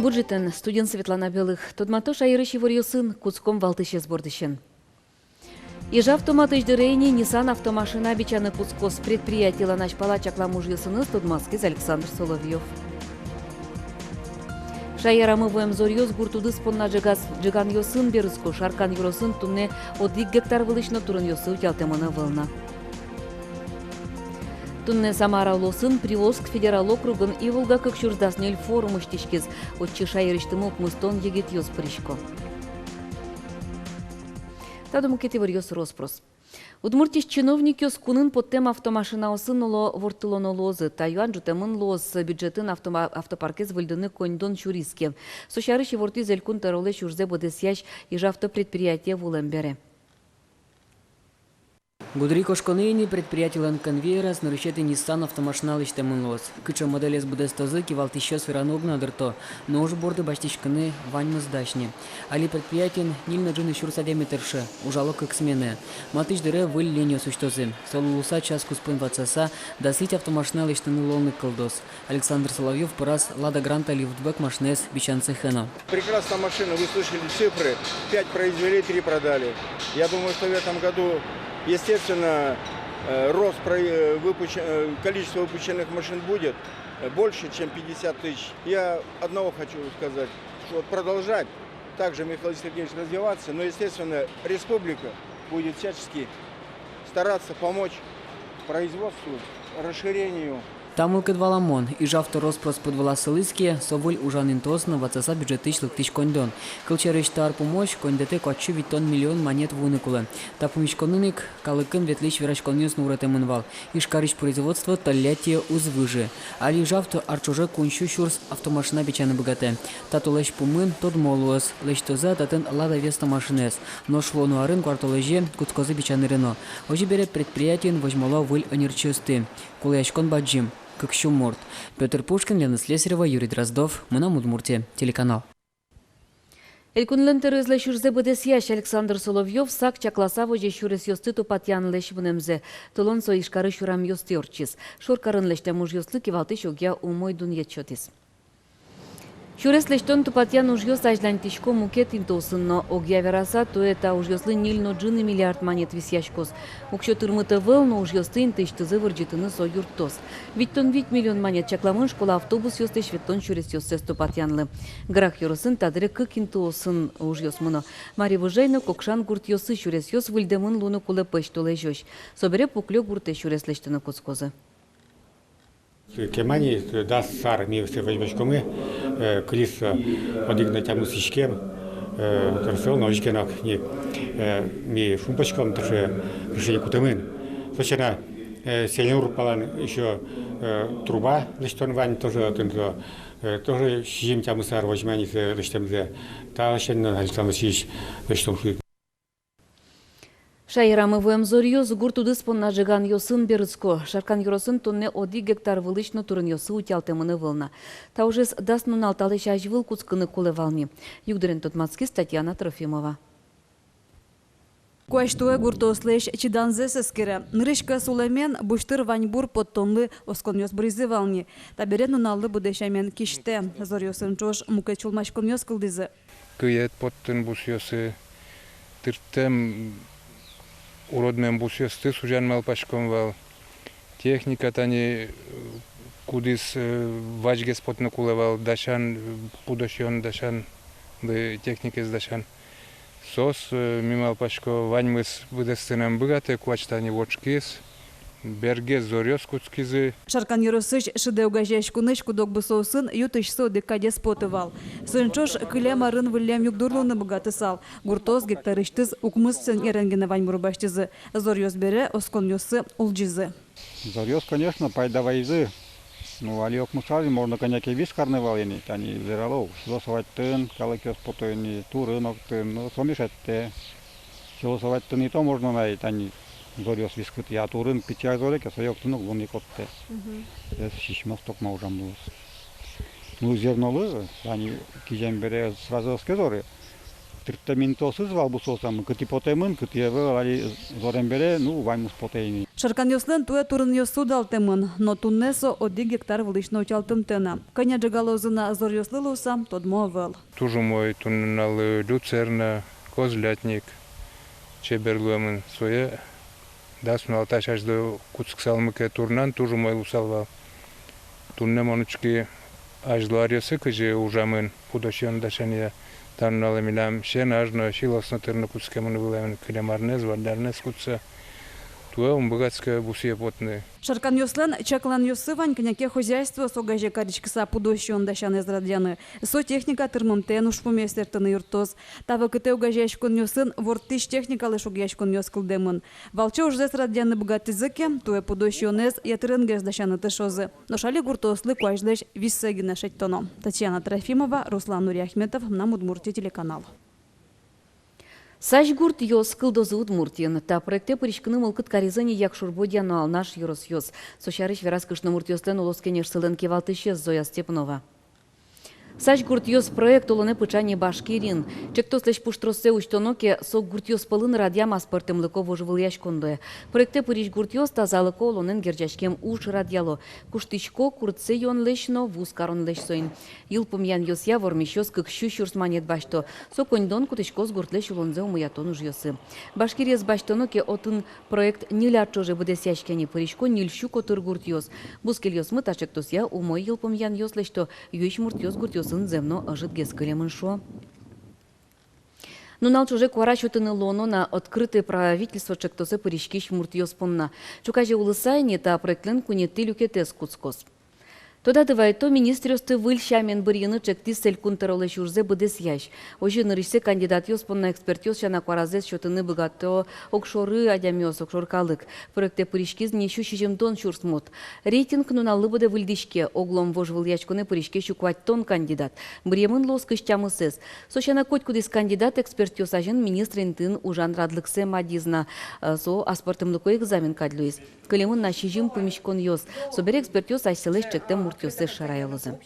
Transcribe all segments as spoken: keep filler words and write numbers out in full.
Бур ӝытэн! Студиын Светлана Белых. Тодмато шаерысь иворъёсын. Кутском валтӥсез бордысен. Ижавто матысь дыре ини Nissan автомашина бичаны кутскоз. Предприятилэн азьпала чаклам ужъёсыныз тодматскиз Александр Соловьёв. Шаерамы вуэм зоръёс гурт удыс понна ӝегаз-, ӝеганъёсын берытско. Шаркан ёросын туннэ одӥг гектар вылысь но турынъёссы утялтэмын ӧвӧл на. Туннэ Самара улосын Приволжск федерал округын «Иволга кык сюрс дас ньыль» форум усьтӥськиз. Отчы шаерысьтымы укмыстон егитъёс пырисько. Та но мукет иворъёс рос-прос. Удмуртиысь чиновникъёс кунын поттэм автомашинаосын, оло, ворттылоно луозы. Та юан ӝутэмын луоз бюджетын автома-, автопаркез выльдыны коньдон сюриз ке. Со сярысь ивортӥз Элькун Тӧролэсь ужзэ быдэсъясь Ижавто предприятие вуылэм бере. Гудырикошконэ ини предприятилэн конвейераз нырысетӥ Nissan автомашина лэсьтэмын луоз. Кыӵе моделез быдэстозы, кивалтӥсьёс вераны уг на дырто, но уж борды басьтӥськыны ваньмыз дась ни. Али предприятиын ньыль но ӝыны сюрс адями тырше, ужало кык сменаен. Матысь дыре выль линиос усьтозы. Со луыса час куспын ватсаса, дас вить автомашина лэсьтыны луонлык кылдоз. Александр Соловьёв пыраз «Лада Гранта» лифтбэк машинаез бичан цехе но. Прекрасная машина, вы слышали цифры. Пять произвели, три продали. Я думаю, что в этом году, естественно, э, рост про-, э, выпущ-, э, количество выпущенных машин будет, э, больше, чем пятьдесят тысяч. Я одного хочу сказать, что продолжать также, Михаил Сергеевич, развиваться, но, естественно, республика будет всячески стараться помочь производству, расширению. Та мылкыд валамон. Ижавто рос-прос пыд вылаз сылӥз ке, со выль ужан интыос но ватсаса бюджетысь лыктӥсь коньдон. Кылсярысь, та ар пумозь коньдэтэ куатьсю витьтон миллион манет вуыны кулэ. Та пумиськонын ик калыкын ветлӥсь вераськонъёс но уратэмын вал. Ижкарысь производство Тольяттие уз выжы. Али Ижавто ар ӵоже куинь сю сюрс автомашина бичаны быгатэ. Та толэзь пумын тодмо луоз, лэсьтозы-а татын «Лада Веста» машинаез. Нош луоно арын куартолэзе кутскозы бичаны Рено. Озьы бере, предприятиын возьмало выль ӧнерчиосты. Кулэяськон бадӟым, кык сю мурт. Пётр Пушкин, Лена Слесарева, Юрий Дроздов, «Мынам Удмуртие» телеканал. Элькунлэн тӧроезлэсь ужзэ быдэсъясь Александр Соловьёв сак чакласа возе сюресъёсты тупатъянлэсь мынэмзэ. Толон со Ижкарысь урамъёсты ортчиз. Шоркарын лэсьтэм ужъёслы кивалтӥсь огъя умой дунъет сётӥз. Сюрес лэсьтон-тупатъян ужъёс азьланьтӥсько мукет интыосын но. Огъя вераса, туэ та ужъёслы ньыль но ӝыны миллиард манет висъяськоз. Уксё тырмыт ӧвӧл, но ужъёсты интыысьтызы вырӟытыны со юрттоз. Витьтон вить миллион манет чакламын школа автобусъёслэсь ветлон сюресъёссэс тупатъянлы. Грах ёросын та дыре кык интыосын ужъёс мыно. Мари Выжы но Кокшан гуртъёсы сюресъёс выльдэмын луыны кулэ пӧсьтолэзёзь. Собере Пуклё гуртэ сюрес лэсьтыны кутскозы. Кема ни, дас ар ми сое возьмаськомы, э, кылиз, э, одӥг но тямыс иськем, э, тросэз но иське но ни, э, ми шумпотӥськом, таӵе решение кутэмын. Со сяна, э, Селенур палан ещё, э, труба лэсьтон вань, тоже отын, э, тоже сизьым-тямыс ар возьма ни сое лэсьтэмзэ. Та ласянь но Александр Васильевич лэсьтом шуиз. Шаерамы вуэм зоръёс гурт удыс понна ӝеганъёсын берытско. Шаркан ёросын туннэ одӥг гектар вылысь но турынъёссы утялтэмын ӧвӧл на. Та ужез дас нунал талэсь азьвыл кутскыны кулэ вал ни. Югдурен тодматскиз Татьяна Трофимова. Куазь туэ гуртъёслэсь чиданзэс эскере. Нырысь ик сюлэмен бусьтыр ваньбур поттонлы осконъёс быризы вал ни. Табере нуналлы быдэ сямен кисьтэ. Зоръёсын ӵош мукет сюлмаськонъёс кылдӥзы. Кыед поттын бусъёсы, тырттэм уродмем бусъёсты сузян малпаськом вал. Техника тани, э, кудӥз, э, вазьгес потыны кулэ вал, дасян, э, пудо сиён дасян, ды техникаез дасян. Соос, э, ми малпасько, ваньмыз быдэстыны ӧм быгатэ, куазь тани вотчиз. Бергес зоръёс кутскизы. Шаркан ёросысь шыдэ огазеяськонысь куд-ог бусыосын ю тысьсы одӥг кадез поты вал. Соин ӵош кылем арын выллем югдур луыны быгатысал. Гуртъёс гектарысьтыз укмыс центнерен гинэ ваньбур басьтӥзы. Зоръёс бере осконъёссы улӟизы. Зоръёс, конечно, пайда вайизы. Ну, али укмыс ар, можно кӧня ке вис карны вал ини, тани верало, силос вадьтын калыкъёс пото ини, турын октын, ну, со мешать каре. Силос вадьтын и то можно на ай, тани зоръёс вискытъя, а турын пичи зоре ке, сое октын уг луы ни кодтэ. Мгм. Эс сисьмос токма ужам луоз. Ну, зернолы, тани кизем бере сразу оске зоры. Тыртэмын интыосыз вал бусыосамы, кытӥ потэмын, кытӥ ӧвӧл, али зорем бере, ну, ваньмыз потэ ини. Шарканъёслэн туэ турынъёссы удалтэмын, но туннэ со одӥг гектар вылысь но утялтымтэ на. Кӧня ӝегалозы на зоръёслы луыса, тодмо ӧвӧл. Туж умой, туннэ нуналлы люцерна, козлятник чебер луэмын, сое дас нунал таӵе азьло кутскысалмы ке, турнан туж умой луысал вал. Туннэ мон учки азьло аръёсы, кызьы ужамын пудо сиён дасянъя. Та нуналэ милям сенаж но, силос но тырыны кутскемын вылэм, кылем арнэз, валлян арнэз кутса. Туэ ум быгатске бусые потыны. Шарканъёслэн чакланъёссы вань, кӧня ке хозяйствоос огазе кариськыса пудо сиён дасянэз радъяны. Со техника тырмымтэен ужпумез сэрттыны юрттоз. Та вакытэ огазеяськонъёсын ворттӥсь техникалы шугъяськонъёс кылдэмын. Валче ужзэс радъяны быгатӥзы ке, туэ пудо сиёнэз ятыренгес дасяны тыршозы. Нош али гуртъёслы куазьлэсь висъёссэ гинэ шедьтоно. Татьяна Трофимова, Руслан Нуриахметов, «Мынам Удмуртие» телеканал. Сазь гуртъёс кылдозы Удмуртиын. Та проектэ пыриськыны мылкыд каризы ни Якшур-Бӧдья но Алнаш ёросъёс. Со сярысь вераз кышномуртъёслэн улос кенешсылэн кивалтӥсез Зоя Степнова. Сазь гуртъёс проект улонэ пыӵа ни Башкириын. Чектослэсь пуштроссэ усьтоно ке, со гуртъёс пӧлын радъям аспӧртэмлыко вожвылъяськон луэ. Проектэ пырись гуртъёс тазалыко улонэн герӟаськем уж радъяло. Куштӥсько курытсэ юонлэсь но вузкаронлэсь соин. Йылпумъянъёсъя вормисьёс кык сю сюрс манет басьто. Со коньдон кутӥськоз гуртлэсь улонзэ умоятон ужъёсы. Башкириез басьтоно ке, отын проект ньыль ар ӵоже быдэсъяське ни, пырисько ньыль сю котыр гуртъёс. Бускельёсмы та чектосъя умой йылпумъянъёс лэсьто, юись муртъёс гуртъёсын зэм но ӧжытгес кылемын, шуо. Нунал ӵоже куара сётыны луоно на «Открытое правительство» чектосэ пыриськись муртъёс понна. Ӵуказе улыса ини та проектлэн куинетӥ люкетэз кутскоз. Тодады вайытом, министръёсты выль сямен бырйыны чектӥз элькун тӧролэсь ужзэ быдэсъясь. Озьы нырысьсэ кандидатъёс понна экспертъёс сяна куаразэс сётыны быгато огшоры адямиос, огшоры калык. Проектэ пыриськиз ни сю сизьымдон сюрс мурт. Рейтинг нуналлы быдэ выльдӥське, оглом вожвылъяськонэ пыриське сю куатьтон кандидат. Бырйемын луоз кызь тямысэз. Со сяна, котькудӥз кандидат экспертъёс азьын министр интыын ужан радлыксэ мадиз на, э, со аспӧртэмлыко экзамен кадь луиз. Кылемын на сизьым пумиськонъёс. Собере экспертъёс асьсэлэсь чектэм муртъёссэс шараялозы.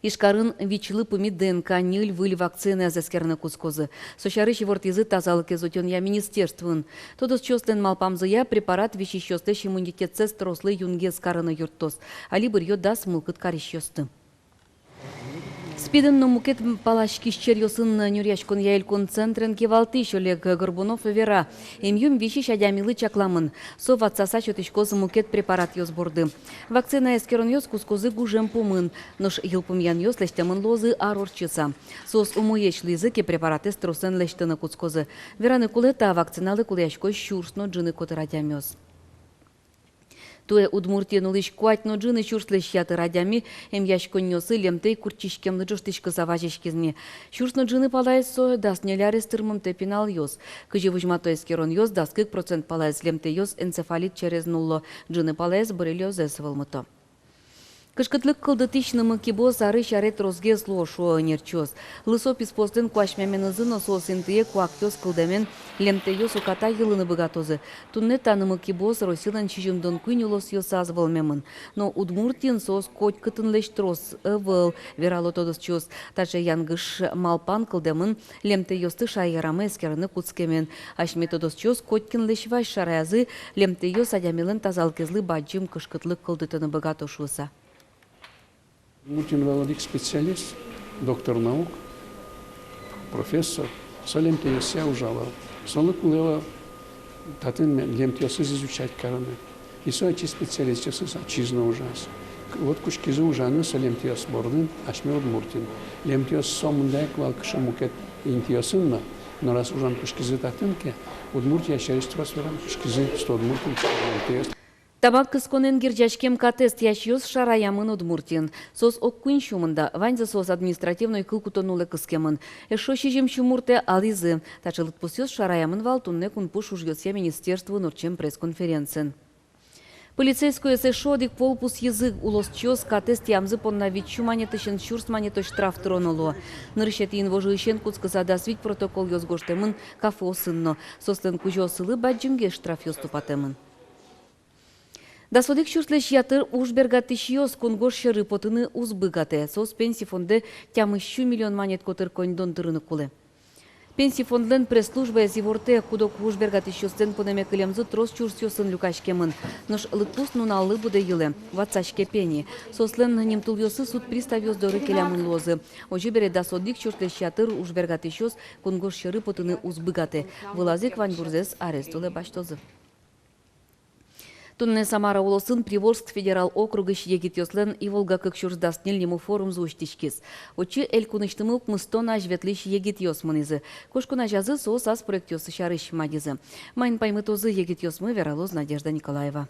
Ижкарын витьлы пумит ДНК ньыль выль вакцинаез эскерыны кутскозы. Со сярысь ивортӥзы тазалыкез утёнъя министерствоын. Тодосчиослэн малпамзыя, препарат висисьёслэсь иммунитетсэс трослы юнгес карыны юрттоз. Али быръё дас мылкыд карисьёсты. СПИДын но мукет паласькись черъёсын нюръяськонъя элькун центрен кивалтӥсь Олег Горбунов вера: эмъюм висись адямилы чакламын. Со ватсаса сётӥськоз мукет препаратъёс борды. Вакцина эскеронъёс кутскозы гужем пумын, нош йылпумъянъёс лэсьтэмын луозы ар ортчыса. Соос умоесь луизы ке, препаратэз тросэн лэсьтыны кутскозы. Вераны кулэ, та вакциналы кулэясько сюрс но ӝыны котыр адямиос. Туэ Удмуртиын улӥсь куать но ӝыны сюрслэсь ятыр адями эмъяськонниосы лемтэй куртчиськемлы ӝожтӥськыса вазиськиз ни. Сюрс но ӝыны палаез со дас ньыль арес тырмымтэ пиналъёс. Кызьы возьмато эскеронъёс, дас кык процент палаез лемтэйёс энцефалит через нулло, ӝыны палаез боррелиозэз вӧлмыто. Кышкытлык кылдытӥсь нымы-кибыос арысь аре тросгес луо, шуо ӧнерчиос. Лысо писпуослэн куасьмаменызы но соос интые куакъёс кылдэмен лемтэйёс уката йылыны быгатозы. Туннэ та нымы-кибыос Россилэн сизьымдон куинь улосъёсаз вӧлмемын. Но Удмуртиын соос котькытынлэсь трос ӧвӧл, верало тодосчиос. Таӵе янгыш малпан кылдэмын лемтэйёсты шаерамы эскерыны кутскемен. Асьме тодосчиос котькинлэсь вазь шараязы, лемтэйёс адямилэн тазалыкезлы бадӟым кышкытлык кылдытыны быгато шуыса. Удмуртиын вал одӥг специалист, доктор наук, профессор, со лемтэйёсъя ужа вал. Солы кулэ вал татын лемтэйёсыз изучать карыны. И со ачиз специалистъёсыз ачиз но ужаз. Вот кутскизы ужаны со лемтэйёс бордын асьме Удмуртиын. Лемтэйёс сомында ик вал кыӵе мукет интыосын но, но раз ужан кутскизы татын ке, Удмуртия сярысь трос вераны кутскизы, что Удмуртиын лемтэйёс. Табак кысконэн герӟаськем катэз тӥясьёс шараямын Удмуртиын. Соос ог куинь сю мында, ваньзы соос административной кыл кутон улэ кыскемын. Эшшо сизьым сю муртэ алӥзы. Таӵе лыдпусъёс шараямын вал туннэ кунпуш ужъёсъя министерствоын ортчем пресс-конференциын. Полицейскойёс эшшо одӥг пол пусйизы: улосчиос катэз тӥямзы понна вить сю манетысен сюрс манетозь штраф тыроно луо. Нырысетӥ инвожоысен кутскыса дас вить протоколъёс гожтэмын кафеосын но. Соослэн кузёоссылы бадӟымгес штрафъёс тупатэмын. Дас одӥг сюрслэсь ятыр ужбергатӥсьёс кунгож сьӧры потыны уз быгатэ. Соос пенси фондэ тямыс сю миллион манет котыр коньдон тырыны кулэ. Пенси фондлэн пресс-службаез ивортэ: куд-ог ужбергатӥсьёслэн пунэме кылемзы трос сюрсъёсын люкаськемын. Нош лыдпус нуналлы будэ йылэ, ватсаське пени. Соослэн нимтулъёссы суд приставъёс доры келямын луозы. Озьы бере, дас одӥг сюрслэсь ятыр ужбергатӥсьёс кунгож сьӧры потыны уз быгатэ. Вылаз ик ваньбурзэс арест улэ басьтозы. Туннэ Самара улосын Приволжск федерал округысь егитъёслэн «Иволга кык сюрс дас ньыль» нимо форумзы усьтӥськиз. Отчы элькунысьтымы укмыстон азьветлӥсь егитъёс мынӥзы. Кошкон азязы соос ас проектъёссы сярысь мадизы. Маин паймытозы егитъёсмы, вералоз Надежда Николаева.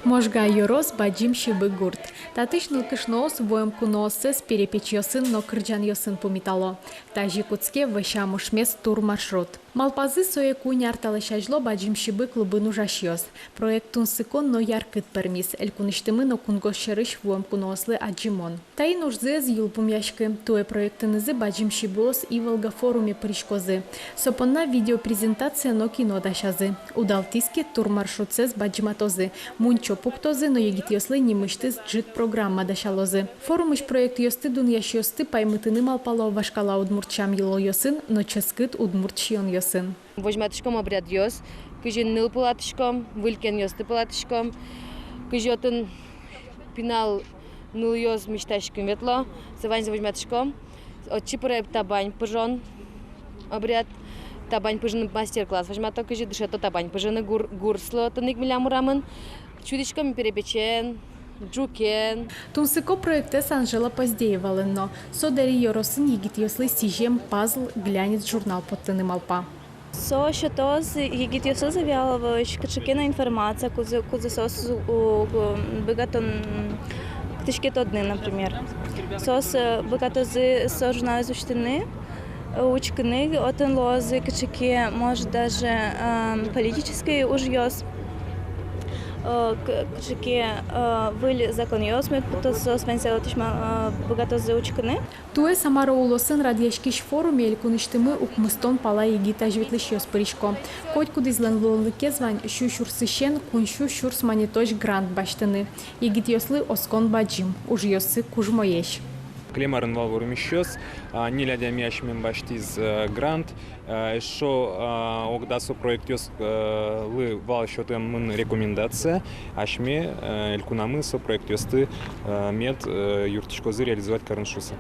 Можга ёрос, Бадӟым Сибы гурт. Татысь нылкышноос вуэм кунооссэс перепечъёсын но кырӟанъёсын пумитало. Тазьы кутске вӧсям ошмес турмаршрут. Малпазы сое куинь ар талэсь азьло Бадӟым Сибы клубын ужасьёс. Проект тунсыко но яркыт пӧрмиз. Элькунысьтымы но кунгож сьӧрысь вуэм куноослы адӟымон. Таин ужзы ӧз йылпумъяськы. Туэ проектынызы Бадӟым Сибыос «Иволга» форуме пыриськозы. Со понна видеопрезентация но кино дасязы. Удалтӥз ке, турмаршрутсэс бадӟыматозы, мунчо пуктозы но егитъёслы нимысьтыз ӝыт программа дасялозы. Форумысь проектъёсты дунъясьёсты паймытыны малпало вашкала удмурт сям-йылолъёсын но ческыт удмурт сиёнъёсын. Возьматӥськом обрядъёс, кызьы ныл пылатӥськом, выль кенъёсты пылатӥськом, кызьы отын пинал нылъёс мисьтаськыны ветло, со ваньзэ возьматӥськом. Отчы пыре табань пыжон обряд, табань пыжыны мастер-класс возьмато, кызьы дышето табань пыжыны гур-, гурслы отын ик милям урамын. Чудӥськом перепечен, ӝукен. Тунсыко проектэз Анжела Поздеевалэн но. Со Дэри ёросын егитъёслы сӥзем пазл, глянец журнал поттыны малпа. Со сётоз егитъёслы Завьяловозь кыӵе ке но информация, кудзэ, кудзэ соос, у, быгатон, кытысь ке тодыны, например. Соос, э, быгатозы со журналэз усьтыны, э, учкыны, отын луозы кыӵе ке, может, даже, эм, политической ужъёс, э, к-, кыӵе ке, э, выль законъёс мед пуктозы, соос ваньзэ отысь ма-, э, быгатозы учкыны. Туэ Самара улосын радъяськись форуме элькунысьтымы укмыстон пала егит азьветлӥсьёс пырисько. Котькудӥзлэн луонлыкез вань сю сюрсысен куинь сю сюрс манетозь грант басьтыны. Егитъёслы оскон бадӟым, ужъёссы кужмоесь. Кылем арын вал вормисьёс, а, ньыль адями асьмелэн басьтӥз, э, грант. Э, эшшо, а, ог-, дасо проектъёс, э, лы вал сётэмын рекомендация, асьме, э, элькунамы со проектъёсты, э, мед, э, юрттӥськозы реализовать карыны шуыса.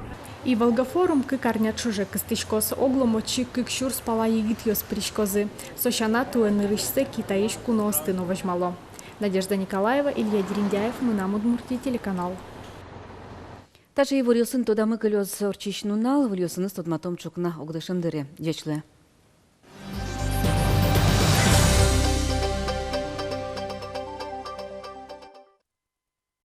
«Иволга» форум кык арня ӵоже кыстӥськоз. Оглом отчы кык сюрс пала егитъёс пыриськозы. Со сяна, туэ нырысьсэ Китайысь куноосты но возьмало. Надежда Николаева, Илья Дерендяев, «Мынам Удмуртие» телеканал. Таӵе иворъёсын тодамы кылёз ортчись нунал. Выльёсыныз тодматом ӵукна огдышем дыре. Ӟеч луэ.